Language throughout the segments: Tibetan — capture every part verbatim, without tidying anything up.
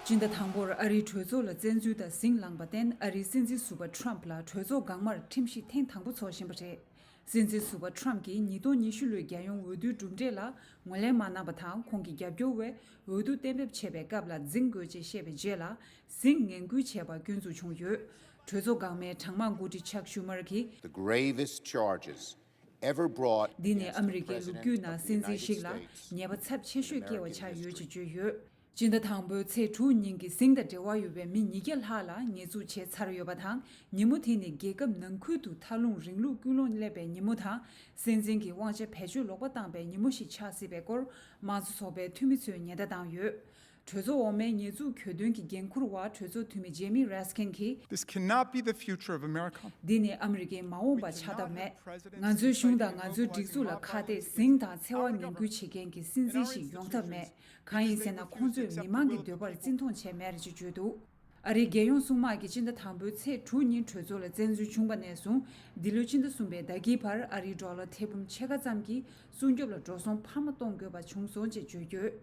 སྤྱི་ཟླ་དང་པོར་ཨ་རིའི་གྲོས་ཚོགས་ལ་བཙན་འཛུལ་དང་ཟིང་ལངས་པར་བརྟེན། ཨ་རིའི་སྲིད་འཛིན་ཟུར་པ་ཊམ་ཕ་ལ་གྲོས་ཚོགས་འགག་མར་ཁྲིམས་ཞིབ་ཐེངས་དང་པོ་འཚོགས་བཞིན་པ་རེད། སྲིད་འཛིན་ཟུར་པ་ཊམ་ཕ་གྱིས་ཉིས་སྟོང་ཉི་ཤུ་ལོའི་རྒྱལ་ཡོངས་འོས་བསྡུའི་གྲུབ་འབྲས་ལ་ངོས་ལེན་མ་གནང་པ་དང་། ཁོང་གི་རྒྱབ་སྐྱོར་བས་འོས་བསྡུ་གཏན་འབེབས་བྱས་པའི་སྐབས་ལ་འཛིང་དགོས་ཅེས་བཤད་པའི་རྗེས་ལ། ཟིང་ངན་སྐུལ་བྱས་པ་སྐྱོན་འཛུགས་བྱུང་ཡོད། གྲོས་ཚོགས་འགག་མའི་གྲངས་མང་འགོ་ཁྲིད་ཅག་ཤུ་མར་གྱིས། The gravest charges ever brought འདི་ནི་against ཨ་མི་རི་ཀའི་ལོ་རྒྱུས་ནང་སྲིད་འཛིན་ཞིག་ལ་ཉེས་པ་ཚབས་ཆེ་ཤོས་བཀལ་བ་ཆགས་ཡོད་ཅེས་བརྗོད་ཡོད། སྤྱི་ཟླ་དང་པོའི་ཚེས་དྲུག་ཉིན་གྱི་ཟིང་དང་འབྲེལ་བ་ཡོད་པའི་མི་ཉིས་བརྒྱ་ལྷག་ལ་ཉེས་འཛུགས་བྱས་ཚར་ཡོད་པ་དང་། ཉིན་མོ་དེ་ནི་རྒྱལ་ཁབ་ནང་ཁུལ་དུ་མཐའ་ལྷུང་རིང་ལུགས་ཀུན་སློང་སླེབས་པའི་ཉིན་མོ་དང་། སྲིད་འཛིན་གྱི་དབང་ཆ་བེད་སྤྱོད་ལོག་པ་བཏང་པའི་ཉིན་མོ་ཞིག་ཆགས་སྲིད་པའི་སྐོར་དམངས་གཙོ་ཚོགས་པའི་འཐུས་མི་ཚོས་ཉེན་བརྡ་བཏང་ཡོད། གྲོས་ཚོགས་འོག་མའི་ཉེས་འཛུགས་གྱོད་དོན་གྱི་འགན་འཁུར་བ་གྲོས་ཚོགས་འཐུས་མི་ཇེ་མི་རེས་ཀིན་གྱིས། This cannot be the future of America. འདི་ནི་ཨ་མི་རི་ཀའི་མ་འོངས་པ་ཆགས་ཐབས་མེད། ང་ཚོའི་གཞུང་དང་ང་ཚོའི་སྒྲིག་འཛུགས་ལ་ཁ་གཏད་ཟིང་དང་འཚེ་བ་ངན་སྐུལ་བྱེད་མཁན་གྱི་སྲིད་འཛིན་ཞིག་ཡོང་ཐབས་མེད། གང་ཡིན་ཟེར་ན། ཁོང་ཚོས་མི་མང་གི་འདོད་པར་བརྩི་མཐོང་བྱས་མེད་ཅེས་བརྗོད་འདུག་ཨ་རིའི་རྒྱལ་ཡོངས་སྲུང་དམག་གིས་སྤྱི་ཟླ་དང་པོའི་ཚེས་དྲུག་ཉིན་གྲོས་ཚོགས་ལ་བཙན་འཛུལ་བྱུང་བ་ནས་བཟུང་། འདི་ལོའི་སྤྱི་ཟླ་གསུམ་པའི་ཟླ་དཀྱིལ་བར་ཨ་རིའི་ཌོ་ལར་ཐེར་འབུམ་ཕྱེད་ཀ་ཙམ་གྱི་སྲུང་སྐྱོབ་ལ་འགྲོ་སོང་འཕར་མ་གཏོང་དགོས་པ་བྱུང་སོང་ཅེས་བརྗོད་ཡོད།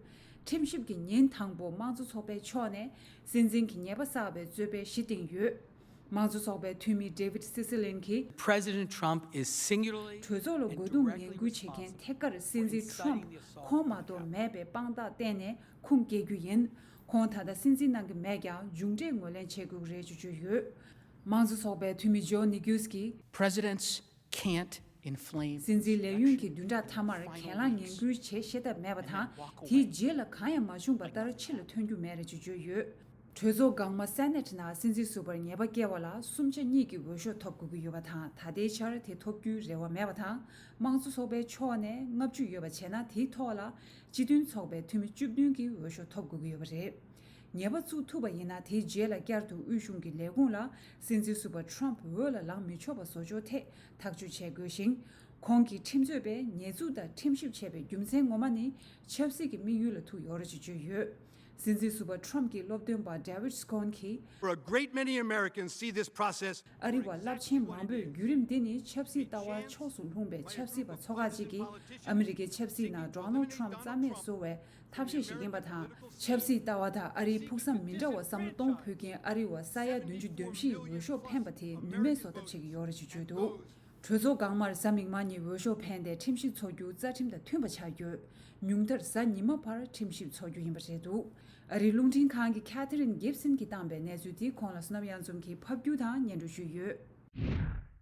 ཁྲིམས་ཞིབ་ཀྱིས་ཉིན་དང་པོ་དམངས་གཙོ་ཚོགས་པའི་ཕྱོགས་ནས་སྲིད་འཛིན་གྱི་ཉེས་པ་བསགས་པའི་རྩོད་པའི་གཞི་བཏིང་ཡོད། དམངས་གཙོ་ཚོགས་པའི་འཐུས་མི་ཌེ་བིད་སི་སི་ལིན་གྱིས། President Trump is singularly གྲོས་ཚོགས་ལ་རྒོལ་རྡུང་ངན་སྐུལ་བྱེད་མཁན་ཐད་ཀར་སྲིད་འཛིན་ཊམ་ཕ་ཁོང་མ་གཏོགས་མེད་པའི་དཔང་རྟགས་བསྟན་ནས་ཁུངས་སྐྱེལ་རྒྱུ་ཡིན། ཁོང་ད་ལྟ་སྲིད་འཛིན་གནང་གི་མེད་ཀྱང་། མཇུག་འབྲས་ངོས་ལེན་བྱེད་དགོས་ཀྱི་རེད་ཅེས་བརྗོད་ཡོད། དམངས་གཙོ་ཚོགས་པའི་འཐུས་མི་ཇོ་ནི་ཀུས་ཀྱིས། Presidents can't inflame སྲིད་འཛིན་ལས་ཡུན་གྱི་བདུན་ཕྲག་མཐའ་མར་གྱེན་ལངས་ངན་སྐུལ་བྱེད་ཤེས་ཐབས་མེད་པ་དང་། དེའི་རྗེས་ལ་གང་ཡང་མ་བྱུང་བ་ལྟར་ཕྱི་ལ་ཐོན་རྒྱུ་མེད་རེད་ཅེས་བརྗོད་ཡོད། གྲོས་ཚོགས་འགག་མ་སེ་ནེ་ཊི་ནང་སྲིད་འཛིན་ཟུར་པར་ཉེས་པ་བཀལ་བ་ལ་གསུམ་ཆ་གཉིས་ཀྱི་འོས་ཤོག་ཐོབ་དགོས་ཀྱི་ཡོད་པ་དང་། ད་ལྟའི་ཆར་དེ་ཐོབ་རྒྱུའི་རེ་བ་མེད་པ་དང་། དམངས་གཙོ་ཚོགས་པའི་ཕྱོགས་ནས་ལྔ་བཅུ་ཡོད་པ་བྱས་ན། དེའི་ཐོག་ལ་སྤྱི་མཐུན་ཚོགས་པའི་འཐུས་མི་བཅུ་བདུན་གྱི་འོས་ཤོག་ཐོབ་དགོས་ཀྱི་ཡོད་པ་རེད། ཉེས་པ་བཙུགས་ཐུབ་པ་ཡིན་ན། དེའི་རྗེས་ལ་བསྐྱར་དུ་དབུས་གཞུང་གི་ལས་ཁུངས་ལ་སྲིད་འཛིན་ཟུར་པ་ཊམ་ཕ་འོས་ལ་ལངས་མི་ཆོག་པ་བཟོ་ཕྱོགས་ཐད་ཐག་གཅོད་བྱེད་དགོས་ཤིང་། ཁོང་གིས་ཁྲིམས་རྩོད་པས་ཉེས་འཛུགས་དང་ཁྲིམས་ཞིབ་བྱས་པའི་རྒྱུ་མཚན་ངོ་མ་ནི་ཆབ་སྲིད་ཀྱི་དམིགས་ཡུལ་ལ་ཐུག་ཡོད་རེད་ཅེས་བརྗོད་ཡོད། སྲིད་འཛིན་ཟུར་པ་ཊམ་ཕ་གྱི་སློབ་སྟོན་པ་ཌེ་བིད་སི་ཀོན་གྱིས། For a great many Americans see this process ཨ་རི་བ་རླབས་ཆེན་མང་པོས་བརྒྱུད་རིམ་འདི་ནི་ཆབ་སྲིད་ལྟ་བ་ཕྱོགས་སུ་ལྷུང་པའི་ཆབ་སྲིད་པ་ཚོ་ཁག་ཅིག་གིས་ཨ་མི་རི་ཀའི་ཆབ་སྲིད་ནང་ཌོ་ནལ་ཊམ་ཕ་རྩ་མེད་བཟོ་བའི་ཐབས་ཤེས་ཤིག་ཡིན་པ་དང་། ཆབ་སྲིད་ལྟ་བ་དང་ཨ་རིའི་ཕུགས་བསམ་མི་འདྲ་བ་བསམ་བློ་གཏོང་ཕོད་མཁན་ཨ་རི་བ་ས་ཡ་བདུན་ཅུ་དོན་བཞི་ཡི་འོས་ཤོག་འཕེན་པ་དེ་ནུས་མེད་བཟོ་ཐབས་བྱེད་ཀྱི་ཡོད་རེད་ཅེས་བརྗོད་འདུག་གྲོས་ཚོགས་འགག་མར་གཟའ་མིག་དམར་ཉིན་འོས་ཤོག་འཕེན་ཏེ། ཁྲིམས་ཞིབ་འཚོགས་རྒྱུ་རྩ་ཁྲིམས་དང་མཐུན་པ་ཆགས་ཡོད། ཉུང་མཐར་གཟའ་ཉི་མ་བར་ཁྲིམས་ཞིབ་འཚོགས་རྒྱུ་ཡིན་པ་རེད་འདུག་ཨ་རིའི་རླུང་འཕྲིན་ཁང་གི་ཁེ་ཐི་རིན་གིབ་སན་གྱིས་བཏང་པའི་གནས་ཚུལ་དེ་གོང་ལ་བསོད་ནམས་གཡང་འཛོམས་ཀྱིས་ཕབ་སྒྱུར་དང་སྙན་སྒྲོན་ཞུས་ཡོད།